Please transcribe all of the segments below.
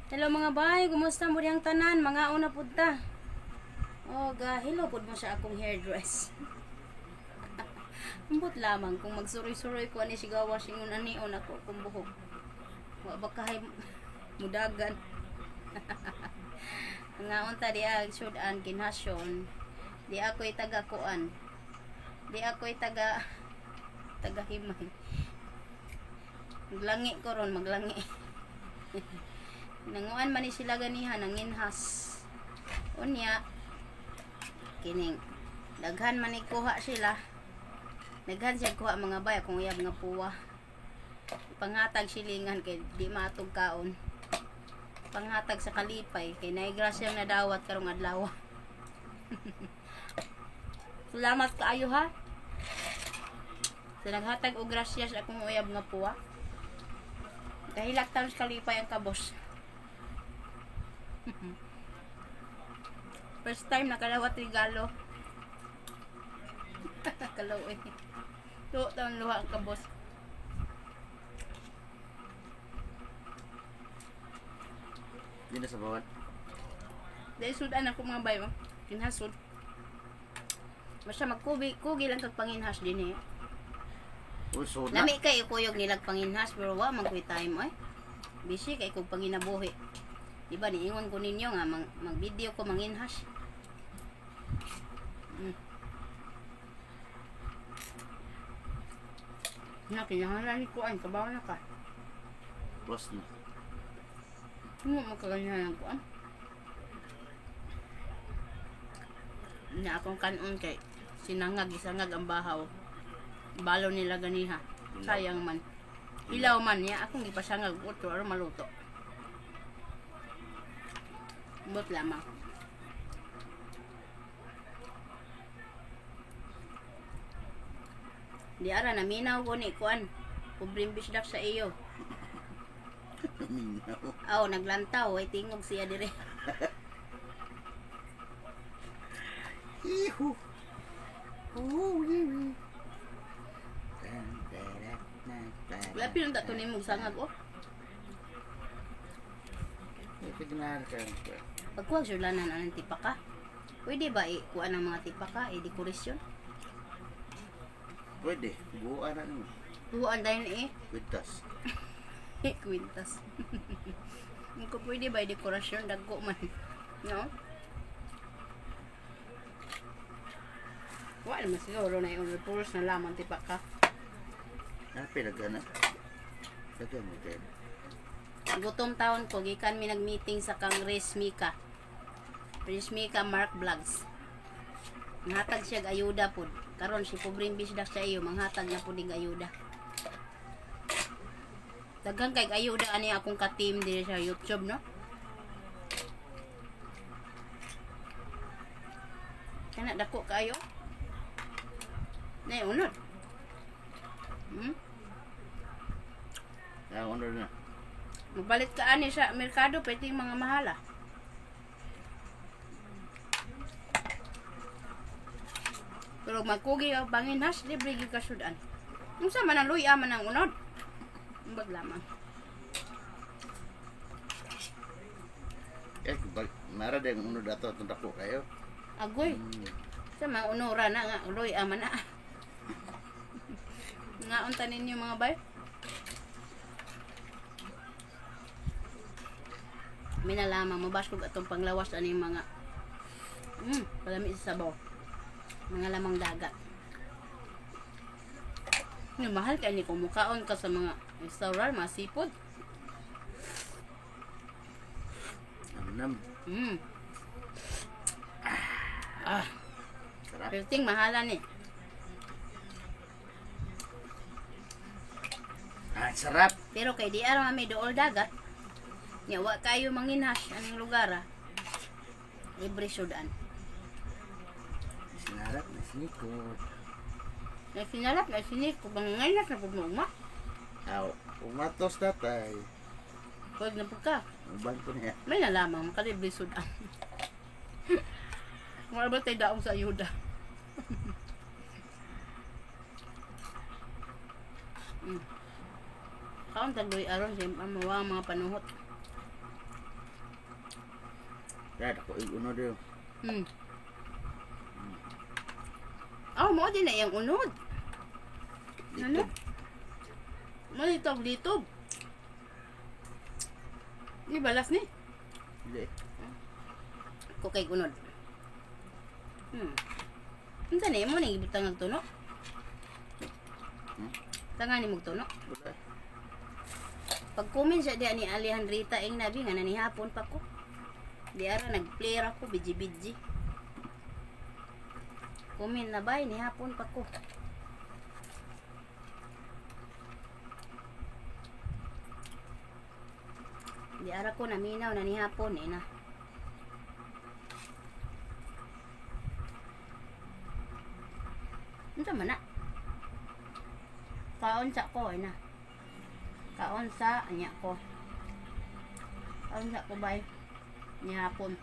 Hello mga bay, kumusta mo diyang tanan? Mga una pud ta. Oh, ga hello pud mo sa akong hairdress. Ambot lamang kung magsuroy-suroy ko ani sigawa singon ani on ako akong buhok. Wa ba kahay mudagan. Nga unta di ag sudan kinhasyon. Di ako'y taga kuan. Di ako'y taga taga himay. Maglangi ko ron, maglangi. Nanguan man ni sila ganiha nanginhas. Unya kining daghan man ni kuha sila. Daghan siya kuha mga bay akong uyab nga puwa. Panghatag silingan kay di maatog kaon. Panghatag sa kalipay kay naay grasyang nadawat karong adlaw. Salamat kaayo ha. Sa naghatag og grasya sa akong uyab nga puwa. Kahilak taon sa kalipay ang kabos. First time nakadawat regalo. Kalaw eh. Tuo taon luha ang kabos. Di na sa bawat. Dahil sudan ako mga bayo. Kinhasod. Basta magkubi, kugi lang kag panginhas din eh. Uy, sud na. Lami kay kuyog nilag panginhas pero wa man koy time oy. Busy kay kog panginabuhi. Di ba niingon ko ninyo nga mag, mag-video ko manginhas. Na kinahanglan ko ang kabaw na ka. Plus na. Mo makaganyan ko ah. Na akong kanon kay sinangag isangag ang bahaw. Balo nila ganiha. Sayang man. Hilaw man niya akong gipasangag utro aron maluto. Bot lamang. Di ara naminaw ko ni kuan. Pobreng bisdak sa iyo. Minaw. Aw, naglantaw ay tingog siya dire. Ihu. Oh, ihu. Wala pinunta to nimo sangag oh. Tignan ka. Pagkuha sulanan anang tipaka. Pwede ba ikuan ang mga tipaka, i-dekorasyon? Pwede. Buuan na nimo. Tuwan dahil eh. Kwintas. Kwintas. Kung pwede ba i-dekorasyon, dagko man. No? Wala naman siguro na yung puros na lamang tipaka. Ah, pinagana. Dagan mo din. Gutom taon ko, gikan mi nag-meeting sa kang Riz Mika. Riz Mika Mark Vlogs. Manghatag siya og ayuda pod. Karon si pobreng bisdak sa iyo, manghatag na pod ning ayuda. Daghan kay ayuda ani akong ka-team diri sa YouTube, no? Kana dako kaayo. Nay unod. Ah, order na. Magbalit ka ani sa merkado, pwede yung mga mahala. Pero magkugi ang panginhas, libre gyud ka sudan. Unsa man ang luya man ang unod. Umbag lamang. Eh, balik. Mara din unod ato itong dako kayo. Agoy. Sa mga unora na nga, luya man na. Nga unta ninyo mga bay. Minalamang mabaskog atong panglawas ani mga palami sa sabaw. Mga lamang dagat. Nga mahal kay ni kung mukaon ka sa mga restaurant, mga seafood. Namnam. Ah, Sarap. pero ting mahala ni. Ah, sarap. Pero kay di ara mami dool dagat. Nya wa kayo manginhas aning lugar ah. Libre sudan. Sinarap na sinikot. Na sinalap na sinik ko bangay na sa pugma. Aw, umatos na tay. Pag na pagka. Uban ko niya. May nalamang makalibre sudan. Wala ba tayo daong sa ayuda? Kaon tagdoy aron sa mawa mga panuhot. Dad, ako ig-uno daw. Oh, mao din na iyang unod. Ano? Dito. Mo dito dito. Ni balas ni. Hindi. Ko kay unod. Unsa ni mo ning ibutang ang tuno? Hmm? Tanga ni mog tuno. Wala. Pag comment siya diya ni Alejandrita ing nabi nga nanihapon pa ko. Di ara nag-play ra ko biji-biji. Comment na bay nihapon pa ko. Di ara ko naminaw na nihapon eh na. Unsa man na? Kaon sa ko eh na. Kaon sa anya ko. Kaon sa ko bay. Nihapon.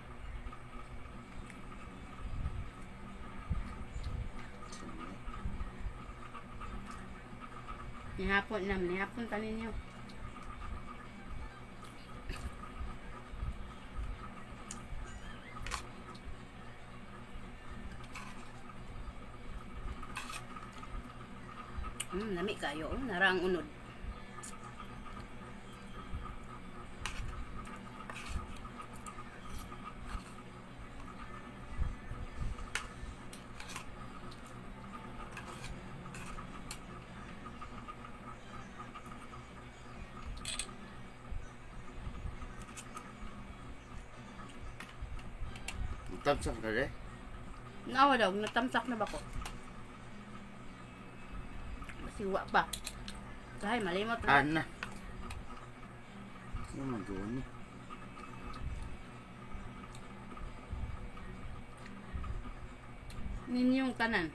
Nihapon nam, nihapon ta ninyo. Lami kayo, oh. Nara ang unod. Tamsak na rin. Nawa daw, natamsak na ba ko? Masiwa pa. Dahil malimot na. Ana. Ano man doon ni? Ninyong tanan.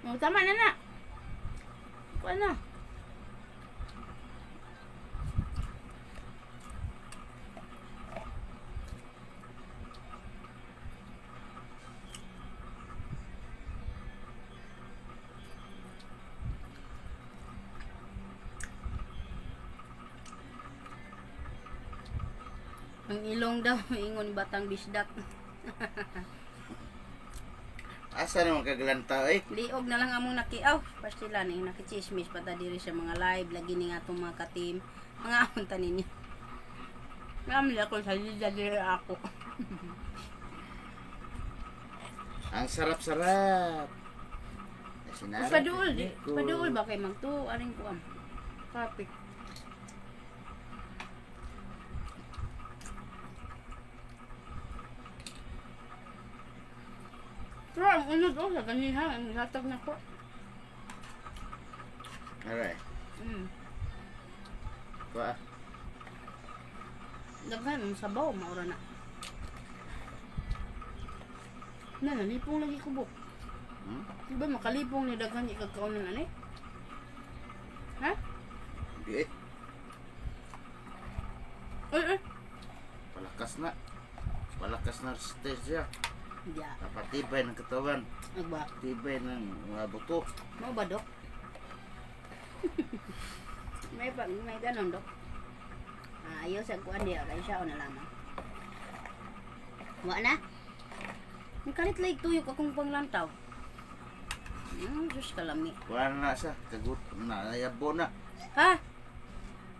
Oh, tama na na. Kuha na. Ang ilong daw, ingon batang bisdak. Asa naman kagalanta eh? Liog na lang among nakiaw. Pastila ning nakichismis pa ta diri sa mga live lagi ni nga atong mga ka-team. Mga amon ta ninyo. Ngamli ako sa lida diri ako. Ang sarap-sarap. Paduol di. Paduol ba kay magtuo aring kuam. Kape. Pero ang unod oh, sa ganiha, ang hatag na ko. Aray. Kuha. Daghan ang sabaw, maura na. Na, nalipong lagi kubok. Hmm? Diba makalipong ni daghan ikagkaunan ani? Ha? Hindi eh. Uy, uy. Palakas na. Palakas na resistensya. Ya. Napatibay ng katawan. Agba. Tibay ng mga buto. Mau ba, Dok? May pa, may ganon, Dok. Ah, ayaw sa kuan diya kay siya na lamang. Wa na. Ang kalit like tuyok akong panglantaw. Sus kalami. Kuha na siya. Kagut na. Nayabo na. Ha?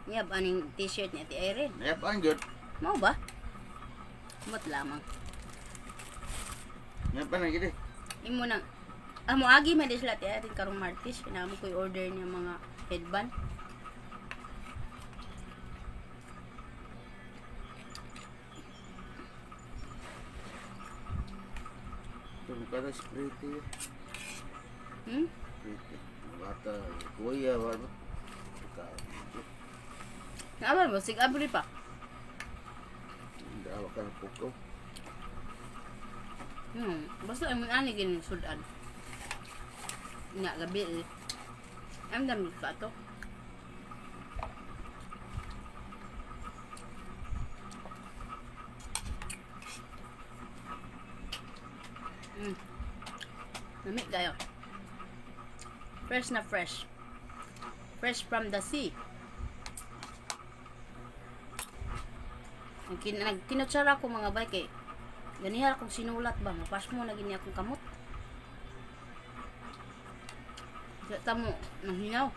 Yab aning t-shirt ni Ate Irene. Nayabaan yun. Mau ba? Ba't lamang? Nayabaan na gini. Imo nang ah, moagi man di sila Ate Irene karong Martes. Kinahanglan ko i-order niya mga headband. Ito kada spray. Hmm? Pretty. Bata, kuya, wala. Naaman mo, sig abri pa. Dawa ka ng pukaw. Basta ang ani gini sudan. Nga gabi eh. Ang dami ka to. Lami kayo. Fresh na fresh. Fresh from the sea. Nagkinutsara ko mga bay kay ganiha akong sinulat ba, mapasmo na gini akong kamot. Sa tamo nanghingaw.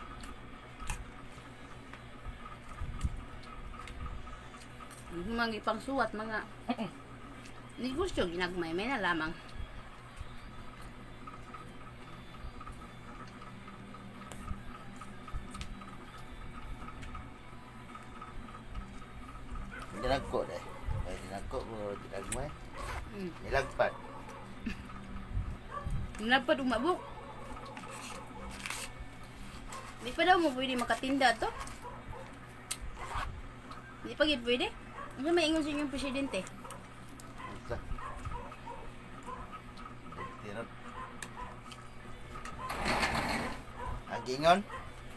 Ang mga ipangsuwat mga negosyo ginagmay may na lamang. Dinagko deh. Ay, dinagko mo, dinagmay. Nilagpad. Nilagpad umabok. Di pa daw mo pwede makatinda to. Di pa gid pwede. Ano may ingon sa inyong presidente? Unsa? Tirot. Ang giingon?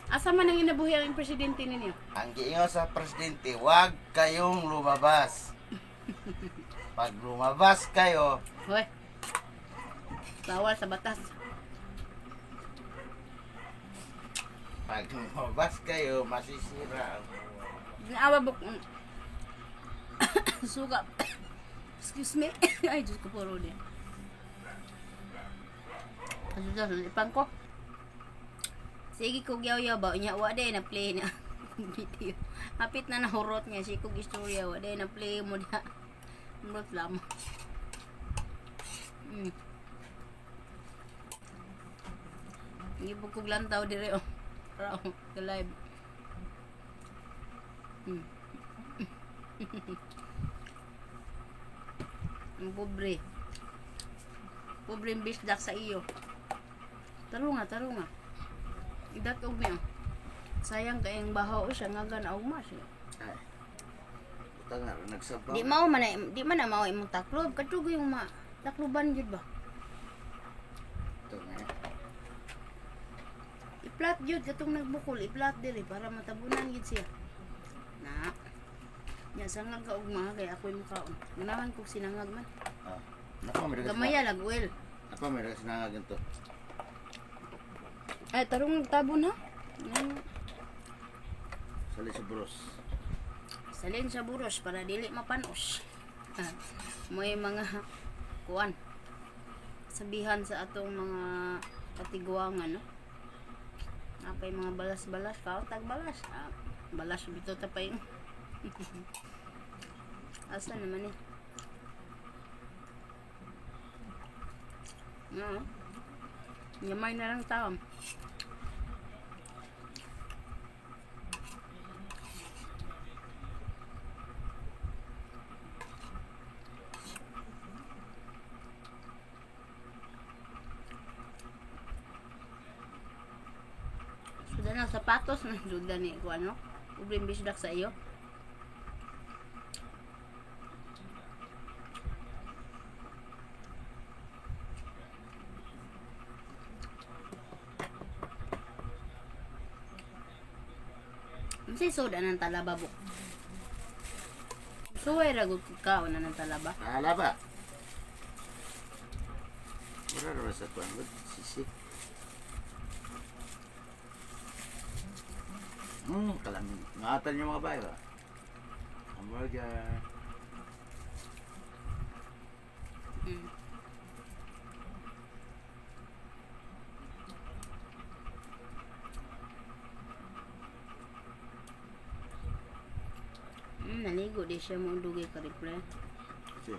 Asa man ang inabuhi ang presidente ninyo? Ang giingon sa presidente, huwag kayong lumabas. Pag lumabas kayo, Hoy. Bawal sa batas. pag lumabas kayo, masisira ang buhay. Naawa buk suga. Excuse me. Ay, Diyos ko po, Rudy. Asuda, sulipan ko. Sige ko yaw ba unya wa day na play na video. Hapit na nahurot niya si kog istorya wa day na play mo da. Murot lamang. Gibog kog lantaw dire oh. Raw, the live. Ang pobre. Pobre bisdak sa iyo. Tarunga, tarunga. Idatog niyo. Sayang kayang bahaw siya nga gana ugma siya. Ay. Butang na, nagsabaw. Di mao man di man na mao imong taklob kadto yung ma takloban gyud ba. Ito nga. I-plat gyud katong nagbukol, i-plat diri para matabunan gyud siya. Na. Nya sangag ka ugma kay ako'y mukaon. Ganahan kog sinangag man. Ah. Napa may dagas. Gamaya lag oil. Napa may dagas na ganito. Ay tarong tabon ha. Sali sa bros. Salin sa buros para dili mapanos. May mga kuan sabihan sa atong mga katiguangan, no? Napay mga balas-balas, kautag balas. Ah, balas bito ta pa yung. Asa naman eh? No. Gamay na lang tao. Suda na sapatos na suda ni ko ano. Ubrim bisdak sa iyo. Unsay soda ng talaba buk? Suway ra gud kaon na ng talaba. Talaba. Wala naman sa kuan. Sisi. Kalamig. Ngatan yung mga bayo. Hamburger. Naligo di siya mo dugay ka reply. Kasi,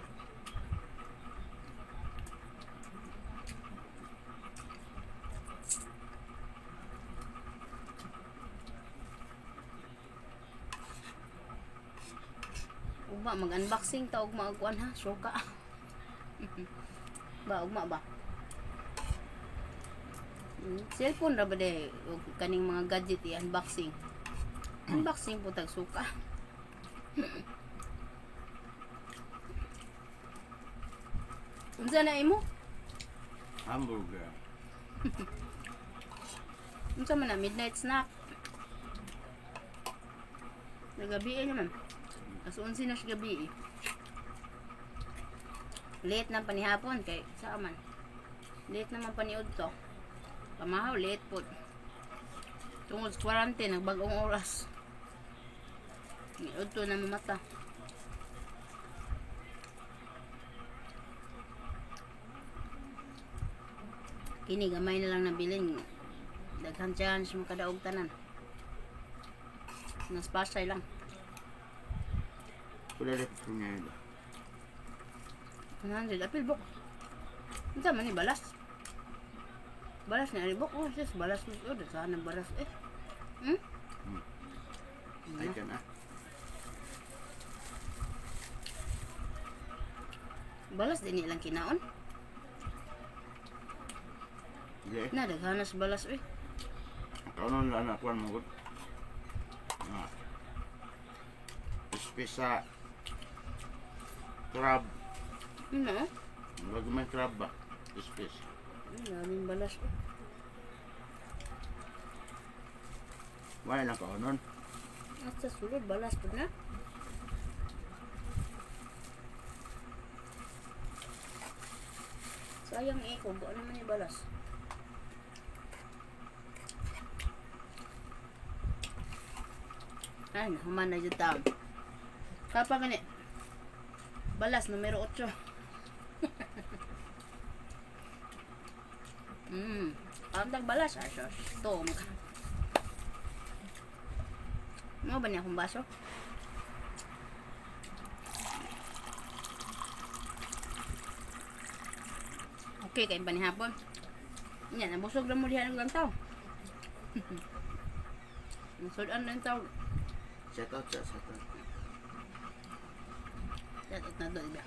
Ugma mag-unboxing ta ugma og kuan ha, suka. Ba ugma ba? Cellphone ra ba day og kaning mga gadget i-unboxing. Unboxing po tag suka. Unsa na imo? Hamburger. Unsa man na midnight snack? Nagabi naman. As 11 na siya gabi eh. Late na panihapon kay sa man. Late naman paniud to. Pamahaw late po. Tungod sa quarantine nagbag-ong oras. Niud to na mamata. Kini gamay na lang nabilin. Daghan chance makadaog tanan. Nas pasay lang. Wala rin po niya yun. 100 apil bok. Unsa man ni balas? Balas ni ari bok. Oh, sis balas ni. Oh, sana balas eh. Ay ka na. Balas din ilang kinaon. Hindi. Na daghanas balas eh. Kaunon lang na kuan mo gud. Ah. Espesa crab. Ano? Wag may crab ba? Espes. Daming balas eh. Wala lang kaunon. At sa sulod balas pud na. Sayang eh, kung naman ni balas. Ay, nahuman na dyan taon. Kapag gani, balas numero 8. Ang balas, ay, sus, ito. Mo ba niya akong baso? Okay, kayo ba ni hapon? Yan, nabusog lang mo diha ng ilang tao. Nasudan na yung tao. Shout out sa shout out. Shout out na doon, iba.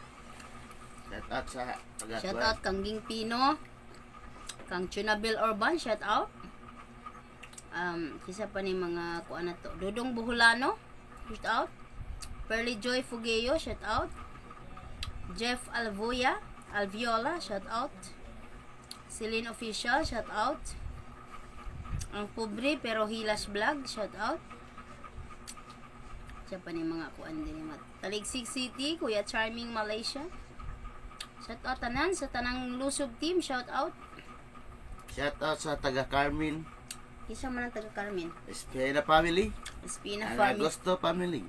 Shout out sa taga Shout out kang Ging Pino, kang Chunabel Orban, shout out. Kisa pa ni mga kuan na to. Dudong Buhulano, shout out. Pearly Joy Fugeo, shout out. Jeff Alvoya, Alviola, shout out. Celine Official, shout out. Ang Pobre pero Hilas Vlog, shout out. Siya pa ni mga kuan din ni Taligsig City, Kuya Charming Malaysia. Shout out tanan sa tanang Lusob team, shout out. Shout out sa taga Carmen, Isa man ang taga Carmen. Espina family, Espina ang family. Agosto family.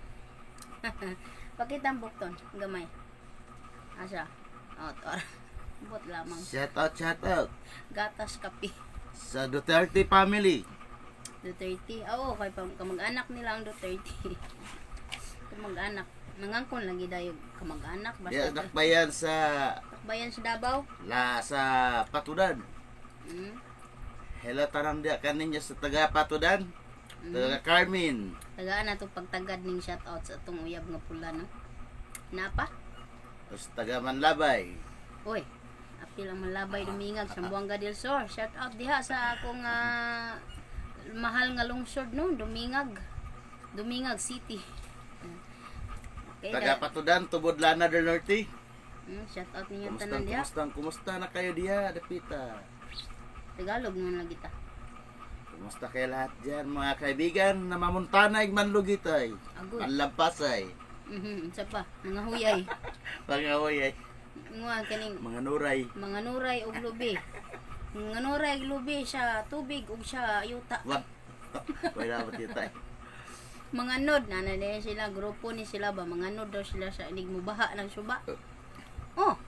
Pakita ang bukton, gamay. Asa? Oh, tor. Bot lamang. Shout out, shout out Gatas kape. sa Duterte family. Duterte. Oo, kay kamag-anak nila ang Duterte. Kamag-anak. Nangangkon lagi dayo kamag-anak basta. Yeah, nakbayan sa Takbayan sa Davao. la sa Patudan. Hello tanan dia kaninyo sa taga Patudan, taga Carmen. Tagaan na itong pagtagad ning shout out sa atong uyab nga pula no. Napa? Sa taga Manlabay. Uy, apil ang Malabay Dumingag sa Buanga del Sur. Shout out diha sa akong mahal nga lungsod no, Dumingag. Dumingag City. Okay, Taga Patudan, Tubod Lana del Norte. Shout out ninyo Kumusta, tanan diha. kumusta, kumusta na kayo diha, Dapita? Tagalog man lagi ta. Kumusta kayo lahat dyan, mga kaibigan na mamuntanay manlugitay. Agoy. Manlampasay. Unsa pa? Mga huyay. Mga huyay. Nga kaning Mga nuray. mga nuray og lubi. Mga nuray og lubi sa tubig ug sa yuta. Wah. Wala ba tita? Mga nod na na sila grupo ni sila ba mga nod daw sila sa inig mubaha ng suba. Oh.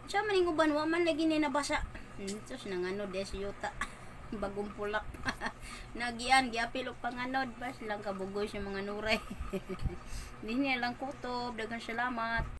Siya man ning uban wa man lagi ni nabasa. Sus nanganod eh si yuta. Bagong pulak. Nagian giapil og panganod bas lang kabugoy sa mga nuray. Di niya lang kutob, daghang salamat.